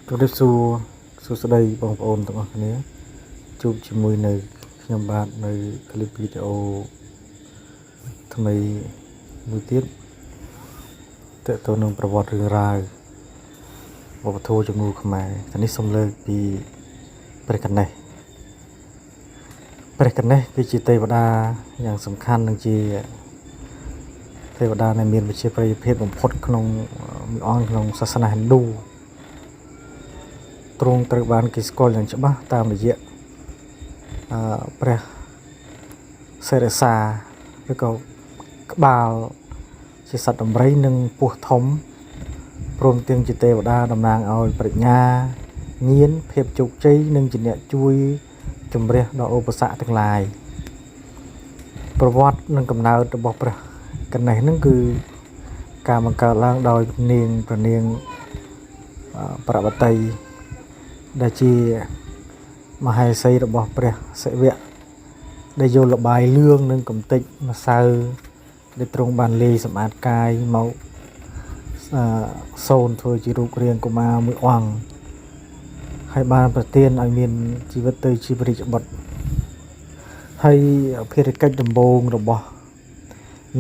ជម្រាបសួរសួស្តីបងប្អូនទាំងអស់គ្នាជួបជាមួយនៅខ្ញុំបាទនៅคลิปវីដេអូថ្មីមួយទៀតតើតទៅនឹងប្រវត្តិរឿងរ៉ាវវប្បធម៌ជំនឿខ្មែរតែនេះសូមលើកពីព្រះកណេសព្រះកណេសគឺជាទេវតាយ៉ាងសំខាន់និងជាទេវតាដែលមានវិជ្ជាប្រិយភាពបំផុតក្នុងមួយអង្គក្នុងសាសនាហិណ្ឌូទ្រង់ត្រូវបានគេស្គាល់យ៉ាងច្បាស់តាមរយៈអឺព្រះសិរសាឬក៏ក្បាលជាសត្វដំរីនិងពស់ធំព្រមទាំងជាទេវតាតំណាងឲ្យប្រាជ្ញាញាណភាពជោគជ័យនិងជាអ្នកជួយជំរះដល់ឧបសគ្គទាំងឡាយប្រវត្តិនិងកំណើតរបស់ព្រះកណេសហ្នឹងគឺការបង្កើតឡើងដោយនាងព្រះនាងប្រវតីដែលជាមហេសីរបស់ព្រះសិវៈដែលយកលបាយលឿងនិងកំទេចម្សៅដែលទ្រង់បានលាយសម្អាតកាយមកសូនធ្វើជារូបរាងកុមារមួយអង្គហើយបានប្រទានឲ្យមានជីវិតទៅជាព្រះរាជបុត្រហើយភារកិច្ចដំបូងរបស់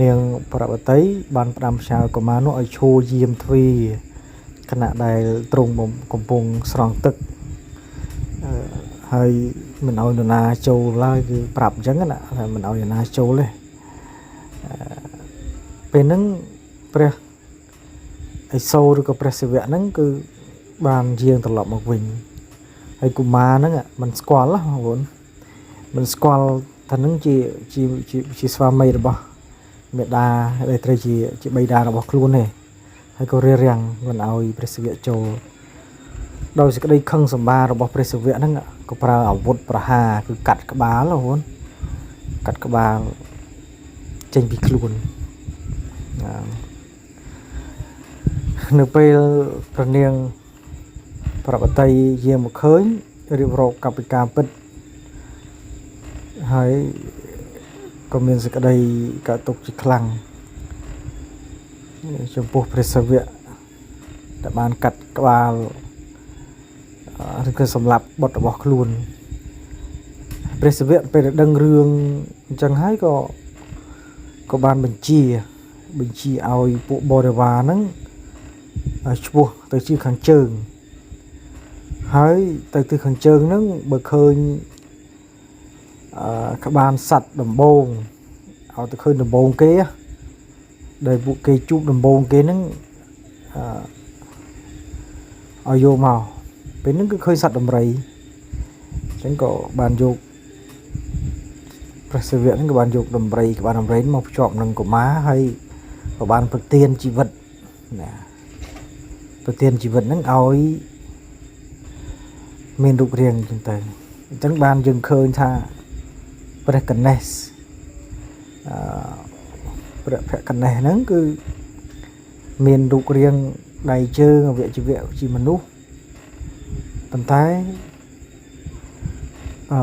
នាងប្រវតីបានផ្ដាំផ្ញើកុមារនោះឲ្យឈរយាមទ្វារខណៈដែលទ្រង់កំពុងស្រង់ទឹកហើយមិនឲ្យនរណាចូលឡើយគឺប្រាប់អញ្ចឹងណាថាមិនឲ្យនរណាចូលទេពេលហ្នឹងព្រះឥសូរឬក៏ព្រះសិវៈហ្នឹងគឺបានយាងត្រឡប់មកវិញហើយកុមារហ្នឹងមិនស្គាល់ណាបងប្អូនមិនស្គាល់ថានឹងជាជាជាស្វាមីរបស់មេដាដែលត្រូវជាជាបិតារបស់ខ្លួនទេហើយក៏រារាំងមិនឲ្យព្រះសិវៈចូលដោយសេចក្តីខឹងសម្បារបស់ព្រះសិវៈហ្នឹងក៏ប្រើអាវុធប្រហារគឺកាត់ក្បាលបងប្អូនកាត់ក្បាលចេញពីខ្លួននៅពេលព្រះនាងប្រវតីយាងមកឃើញរៀបរាប់កប្បិការពិតហើយក៏មានសេចក្តីកើតទុកជាខ្លាំងចំពោះព្រះសិវៈដែលបានកាត់ក្បាលឬក៏សម្លាប់បុត្ររបស់ខ្លួនព្រះសិវៈពេលដែលដឹងរឿងអញ្ចឹងហើយក៏បានបញ្ជាឲ្យពួកបរិវារហ្នឹងឆ្ពោះទៅជាខាងជើងហើយទៅទិសខាងជើងហ្នឹងបើឃើញអឺក្បាលសត្វដំបងឲ្យទៅឃើញដំបងគេដែលពួកគេជួបដំបងគេហ្នឹងអឺឲ្យយកមកពេលហ្នឹងគឺឃើញសត្វដំរីអញ្ចឹងក៏បានយកព្រះសិវៈហ្នឹងក៏បានយកដំរីក្បាលដំរីមកភ្ជាប់នឹងកុមារហើយក៏បានប្រទានជីវិតណាប្រទានជីវិតហ្នឹងឲ្យមានរូបរាងអញ្ចឹងទៅអញ្ចឹងបានយើងឃើញថាព្រះកណេសអឺព្រះភកណេសហ្នឹងគឺមានរូបរាងដៃជើងអវយវៈជាមនុស្សប៉ុន្តែអឺ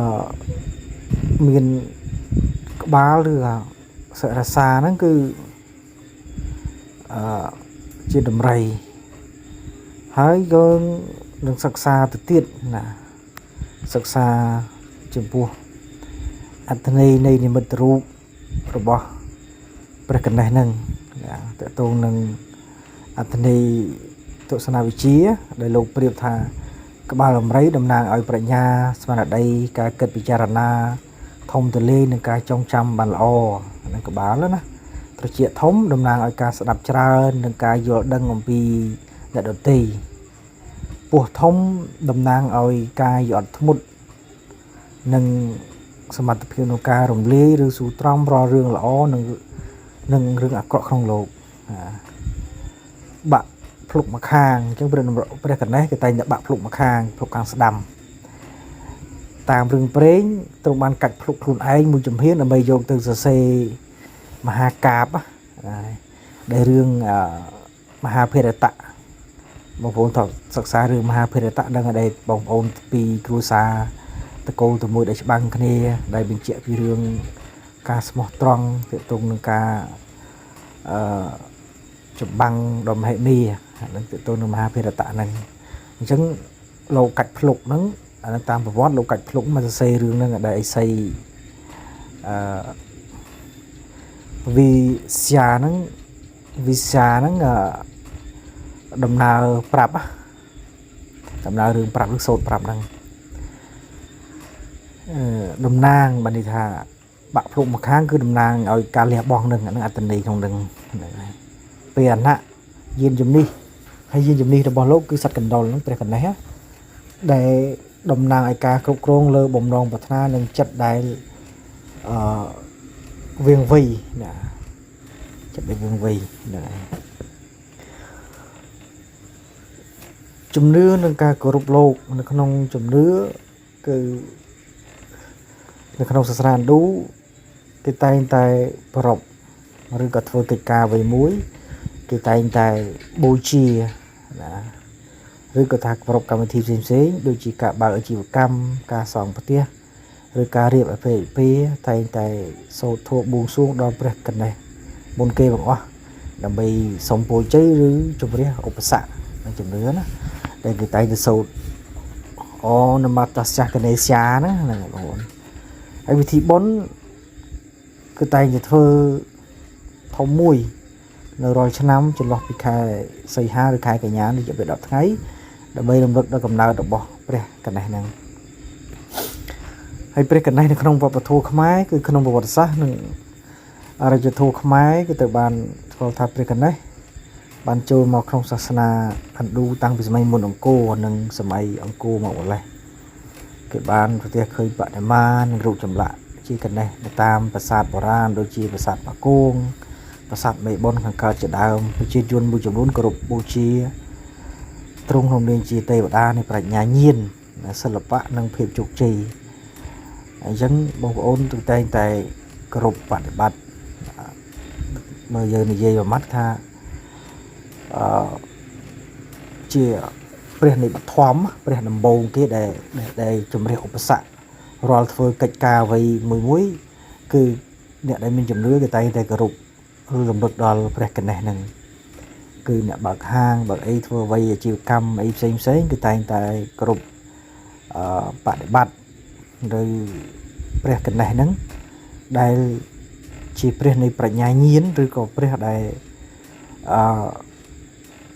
មានក្បាលឬសិរសាហ្នឹងគឺអឺជាដំរីហើយយើងនឹងសិក្សាទៅទៀតណាសិក្សាចំពោះអត្ថន័យនៃនិមិត្តរូបរបស់ព្រះកណេសហ្នឹងតកតងនឹងអត្ថន័យទស្សនវិជ្ជាដែលលោកប្រៀបថាក្បាលដំរីតំណាងឲ្យប្រាជ្ញាស្មារតីការគិតពិចារណាធំទូលាយនិងការចងចាំបានល្អហ្នឹងក្បាលណាត្រចៀកធំតំណាងឲ្យការស្ដាប់ច្រើននិងការយល់ដឹងអំពីអ្នកដទៃពោះធំតំណាងឲ្យការយត់ធ្មត់និងសមត្ថភាពក្នុងការរំលាយឬស៊ូទ្រាំរាល់រឿងល្អនិងរឿងអាក្រក់ក្នុងលោកបាក់ភ្លុកម្ខាងអញ្ចឹងព្រះកណេះគេតែងតែបាក់ភ្លុកម្ខាងភ្លុកខាងស្ដាំតាមរឿងព្រេងទ្រង់បានកាច់ភ្លុកខ្លួនឯងមួយជំហានដើម្បីយកទៅសរសេរមហាកាព្យដែលរឿងមហាភារតៈបងប្អូនថតសិក្សារឿងមហាភារតៈដឹងតែបងប្អូនពីគ្រួសារតកូលទៅមួយដែលច្បាំងគ្នាដែលបញ្ជាក់ពីរឿងការស្មោះត្រង់ទាក់ទងនឹងការអឺចម្បាំងដ៏មហិមាហ្នឹងទាក់ទងនឹងមហាភារតៈហ្នឹង អញ្ចឹងលោកកាច់ភ្លុកហ្នឹងអានឹងតាមប្រវត្តិលោកកាច់ភ្លុកមកសរសេររឿងហ្នឹងដែលអីសីអឺវិស្យាហ្នឹងវិស្យាហ្នឹងដំណើរប្រាប់ដំណើររឿងប្រាប់ឬសូត្រប្រាប់ហ្នឹងអឺតំណាងបានន័យថាបាក់ភ្លុកមកខាងគឺតំណាងឲ្យការលះបង់នឹងហ្នឹងអត្តន័យក្នុងនឹងហ្នឹងហើយពេលអណៈយានជំនិះហើយយានជំនិះរបស់លោកគឺសត្វកណ្ដុរហ្នឹងព្រះកណេះដែលតំណាងឲ្យការគ្រប់គ្រងលើបំណងប្រាថ្នានិងចិត្តដែលអឺវៀងវៃណាចិត្តដែលវៀងវៃហ្នឹងហើយជំនឿនឹងការគោរពលោកនៅក្នុងជំនឿគឺនៅក្នុងសាសនាហិណ្ឌូគេតែងតែប្រពឬក៏ធ្វើកិច្ចការអ្វីមួយគេតែងតែបូជាណាឬក៏ថាប្រពកម្មវិធីផ្សេងៗដូចជាការបើកអាជីវកម្មការសង់ផ្ទះឬការរៀបអាពាហ៍ពិពាហ៍តែងតែសូត្រធម៌បួងសួងដល់ព្រះកណេះមុនគេបង្អស់ដើម្បីសុំពរជ័យឬជម្រះឧបសគ្គនឹងជំនឿណាដែលគេតែងតែសូត្រអូនមតស្សកណេស្យាហ្នឹងហ្នឹងបងប្អូនហើយវិធីបុណ្យគឺតែងតែធ្វើធំមួយនៅរាល់ឆ្នាំចន្លោះពីខែសីហាឬខែកញ្ញារយៈពេល10ថ្ងៃដើម្បីរំលឹកដល់កំណើតរបស់ព្រះកណេះហ្នឹងហើយព្រះកណេះនៅក្នុងវប្បធម៌ខ្មែរគឺក្នុងប្រវត្តិសាស្ត្រនិងអរិយធម៌ខ្មែរគឺត្រូវបានស្គាល់ថាព្រះកណេះបានចូលមកក្នុងសាសនាហិណ្ឌូតាំងពីសម័យមុនអង្គរនិងសម័យអង្គរមកម្លេះគេបានប្រទះឃើញបដិមានិងរូបចម្លាក់ជាកណេះនៅតាមប្រាសាទបុរាណដូចជាប្រាសាទបាគងប្រាសាទមេបុនខាងកើតជាដើមប្រជាជនមួយចំនួនគោរពបូជាទ្រង់ក្នុងនាមជាទេវតានៃប្រាជ្ញាញាណសិល្បៈនិងភាពជោគជ័យអញ្ចឹងបងប្អូនទូតែងតែគោរពបដិបត្តិមើលយើងនិយាយមួយម៉ាត់ថាអឺជាព្រះនៃបឋមព្រះដំបូងគេដែលដែលជំរះឧបសគ្គរាល់ធ្វើកិច្ចការអ្វីមួយមួយគឺអ្នកដែលមានជំនឿគេតែងតែគោរពឬរំលឹកដល់ព្រះកណេះហ្នឹងគឺអ្នកបើកហាងបើកអីធ្វើអ្វីអាជីវកម្មអីផ្សេងផ្សេងគឺតែងតែគោរពអឺបដិបត្តិឬព្រះកណេះហ្នឹងដែលជាព្រះនៃប្រាជ្ញាញាណឬក៏ព្រះដែលអឺ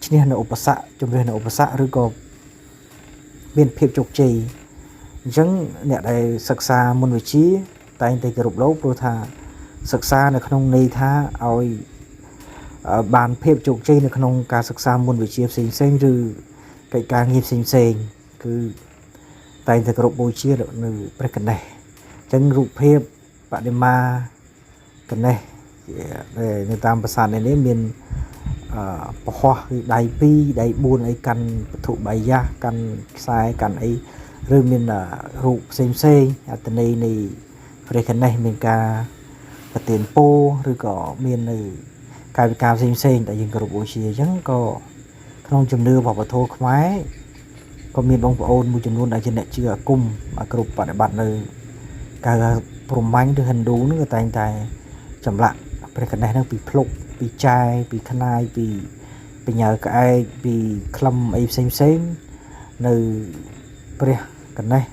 ឈ្នះនៅឧបសគ្គជំនះនៅឧបសគ្គឬក៏មានភាពជោគជ័យអញ្ចឹងអ្នកដែលសិក្សាមុនវិជ្ជាតែងតែគោរពលោកព្រោះថាសិក្សានៅក្នុងន័យថាឲ្យបានភាពជោគជ័យនៅក្នុងការសិក្សាមុនវិជ្ជាផ្សេងផ្សេងឬកិច្ចការងារផ្សេងផ្សេងគឺតែងតែគោរពបូជានៅព្រះកណេះអញ្ចឹងរូបភាពបដិមាកណេះនៅតាមប្រាសាទនេះមានអឺពហោះគឺដៃ2ដៃ4អីកាន់វត្ថុបាយយ៉ាសកាន់ខ្សែកាន់អីឬមានរូបផ្សេងផ្សេងអត្តន័យនៃព្រះកណេះមានការប្រទានពរឬក៏មាននៅកាយវិការផ្សេងផ្សេងដែលយើងគោរពបូជាអញ្ចឹងក៏ក្នុងជំនឿវប្បធម៌ខ្មែរក៏មានបងប្អូនមួយចំនួនដែលជាអ្នកជឿអាគមគ្រប់បដិបត្តិនៅការព្រហ្មញ្ញឬហិណ្ឌូហ្នឹងក៏តែងតែចម្លាក់ព្រះកណេះហ្នឹងពីភ្លុកពីចែពីខ្នាយពីបញ្ញាក្អែកពីក្លឹមអីផ្សេងផ្សេងនៅព្រះកណេះ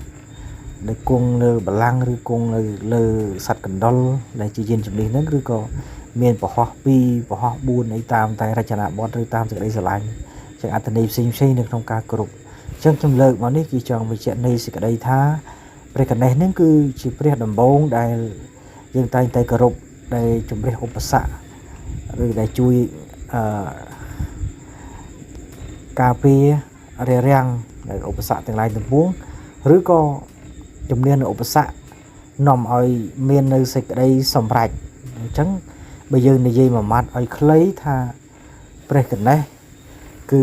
ដែលគង់លើបលាំងឬគង់នៅលើសត្វកណ្ដុរដែលជាយានជំនិះហ្នឹងឬក៏មានពហោះ2ពហោះ4អីតាមតែរចនាបថឬតាមសេចក្តីស្រឡាញ់ចឹងអត្ថន័យផ្សេងផ្សេងនៅក្នុងការគោរពអញ្ចឹងខ្ញុំលើកមកនេះគឺចង់បញ្ជាក់នៃសេចក្តីថាព្រះកណេះហ្នឹងគឺជាព្រះដំបូងដែលយើងតែងតែគោរពដែលជំរះឧបសគ្គឬដែលជួយអឺការពាររារាំងនៅឧបសគ្គទាំងឡាយទាំងពួងឬក៏ជំនះនៅឧបសគ្គនាំឲ្យមាននៅសេចក្តីសម្រេចអញ្ចឹងបើយើងនិយាយមួយម៉ាត់ឲ្យខ្លីថាព្រះកណេះគឺ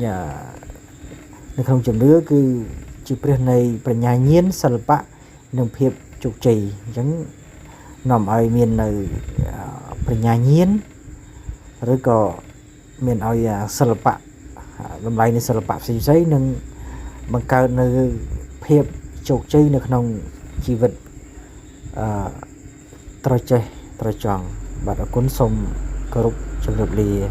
យ៉ានៅក្នុងជំនឿគឺជាព្រះនៃប្រាជ្ញាញាណសិល្បៈនិងភាពជោគជ័យអញ្ចឹងនាំឲ្យមាននៅប្រាជ្ញាញាណឬក៏មានឲ្យសិល្បៈតម្លៃនៃសិល្បៈផ្សេងផ្សេងនិងបង្កើតនៅភាពជោគជ័យនៅក្នុងជីវិតអឺត្រចេះត្រចង់បាទអរគុណសូមគោរពជម្រាបលា។